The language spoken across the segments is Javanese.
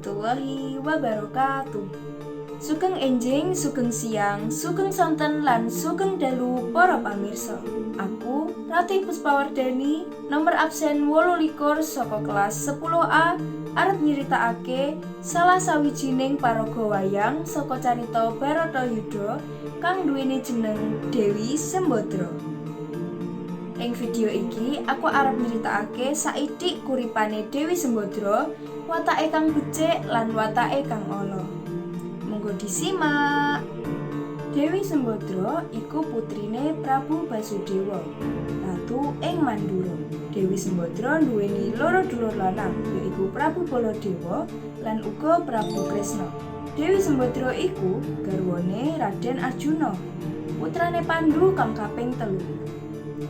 Warahmatullahi wabarakatuh. Sugeng enjing, sugeng siang, sugeng sonten lan sugeng dalu para pamirsa. Aku Ratih Puspawardhani, nomor absen 28 saka kelas 10A arep nyritakake salah sawijining paraga wayang saka carita Baratayuda kang duweni jeneng Dewi Sembadra. Ing video iki aku arep nyritakake saithik kuripane Dewi Sembadra, watake kang becik lan watake kang ala. Monggo disimak. Dewi Sembadra iku putrine Prabu Basudewa, ratu ing Mandura. Dewi Sembadra nduweni loro dulur lanang, yaiku Prabu Baladewa lan uga Prabu Kresna. Dewi Sembadra iku garwane Raden Arjuna, putrane Pandu kang kaping telu.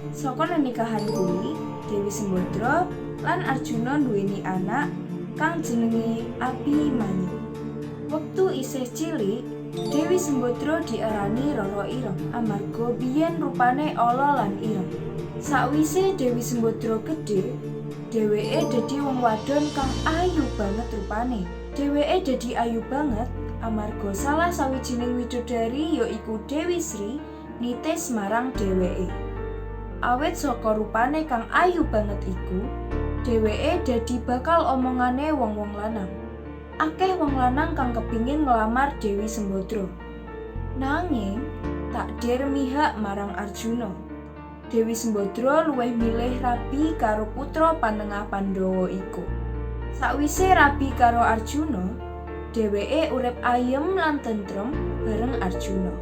Saka nenikahan kuwi, Dewi Sembadra lan Arjuna nduweni anak kang jenenge Abimanyu. Wektu isih cilik, Dewi Sembadra diarani Rara Ireng amarga biyen rupane ala lan ireng. Sakwise Dewi Sembadra gedhe, dheweke dadi wong wadon kang ayu banget rupane. Dheweke dadi ayu banget amarga salah sawijining widodari, yaiku Dewi Sri, nitis marang dheweke. Awit saka rupane kang ayu banget iku, dheweke dadi bakal omongane wong-wong lanang. Akeh wong lanang kang kepingin nglamar Dewi Sembadra. Nanging takdir mihak marang Arjuna. Dewi Sembadra luwih milih rabi karo putra panengah Pandhawa iku. Sakwise rabi karo Arjuna, dheweke urip ayem lan tentrem bareng Arjuna.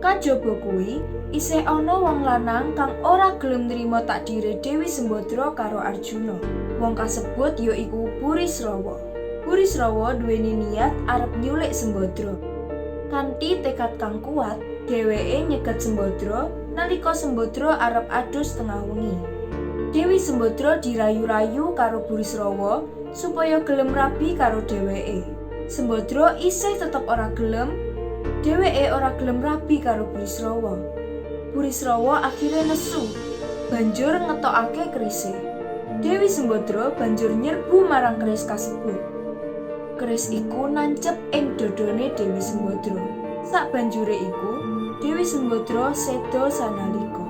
Kajaba kuwi, isih ana wong lanang kang ora gelem nrima takdire Dewi Sembadra karo Arjuna. Wong kasebut ya iku Burisrawa. Burisrawa duweni niat arep nyulik Sembadra. Kanthi tekad kang kuat, dheweke nyegat Sembadra nalika Sembadra arep adus tengah wengi. Dewi Sembadra dirayu-rayu karo Burisrawa supaya gelem rabi karo dheweke. Sembadra isih tetep ora gelem. Dheweke ora gelem rabi karo Burisrawa. Burisrawa akhire nesu, banjur ngetokake kerise. Dewi Sembadra banjur nyerbu marang keris kasebut. Keris iku nancep ing dodone Dewi Sembadra. Sabanjure iku, Dewi Sembadra seda sanalika.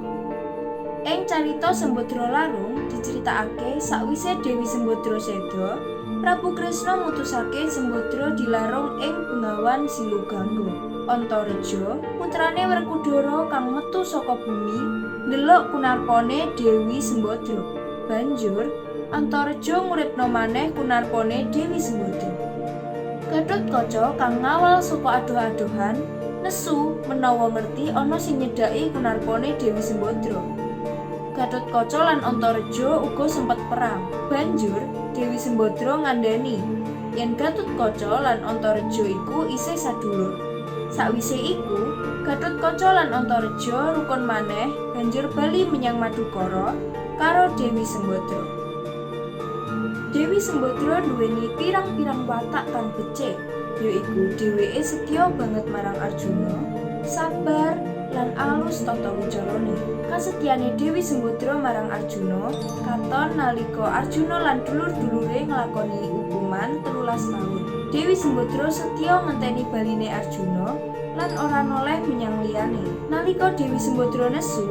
Ing carita Sembadra Larung diceritakake sakwise Dewi Sembadra seda, Prabu Kresna mutusake Sembadra dilarung ing Bengawan Silugangga. Antareja, putrane Werkudara kang metu saka bumi, ndelok kunarpane Dewi Sembadra. Banjur Antareja nguripna maneh kunarpane Dewi Sembadra. Gatotkaca kang ngawal saka adoh-adohan nesu menawa ngerti ana sing nyedhaki kunarpane Dewi Sembadra. Gatotkaca lan Antareja uga sempet perang. Banjur Dewi Sembadra ngandhani yen Gatotkaca lan Antareja iku isih sadulur. Sakwise iku, Gatotkaca lan Antareja rukun maneh banjur bali menyang Madukara karo Dewi Sembadra. Dewi Sembadra nduweni pirang-pirang watak kang becik, yaiku dheweke setya banget marang Arjuna, sabar lan alus tata wicarane. Kasetyane Dewi Sembadra marang Arjuna katon nalika Arjuna lan dulur-dulure nglakoni hukuman 13 taun. Dewi Sembadra setya ngenteni baline Arjuna lan ora noleh menyang liyane. Nalika Dewi Sembadra nesu,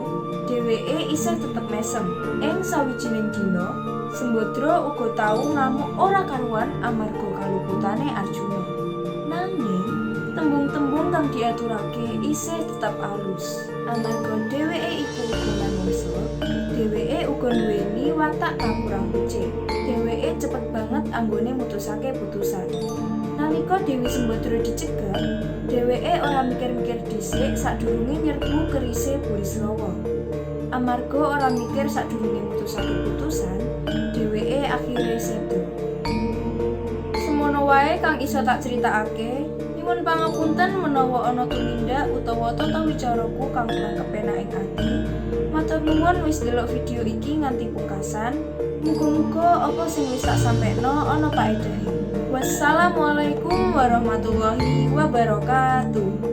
dheweke isih tetep mesem. Ing sawijining dina, Sembadra uga tau ngamuk ora karuan amarga kaluputane Arjuna. Nanging tembung-tembung kang diaturake isih tetep alus. Amarga dheweke iku uga manungsa, dheweke uga nduweni watak kang kurang becik. Dheweke cepet banget anggone mutusake putusan. Nalika Dewi Sembadra dicegat, dheweke ora mikir-mikir dhisik sadurunge nyerbu kerise Burisrawa. Amarga ora mikir sadurunge mutusake putusan, dheweke akhire seda. Semono wae kang iso tak critakake. Nyuwun pangapunten menawa ana tumindak utawa tata wicaraku kang kurang kepenak ing ati. Matur nuwun wis ndelok video iki nganti pungkasan. Muga-muga apa sing wis tak sampekno ana paedahe. Wassalamualaikum warahmatullahi wabarakatuh.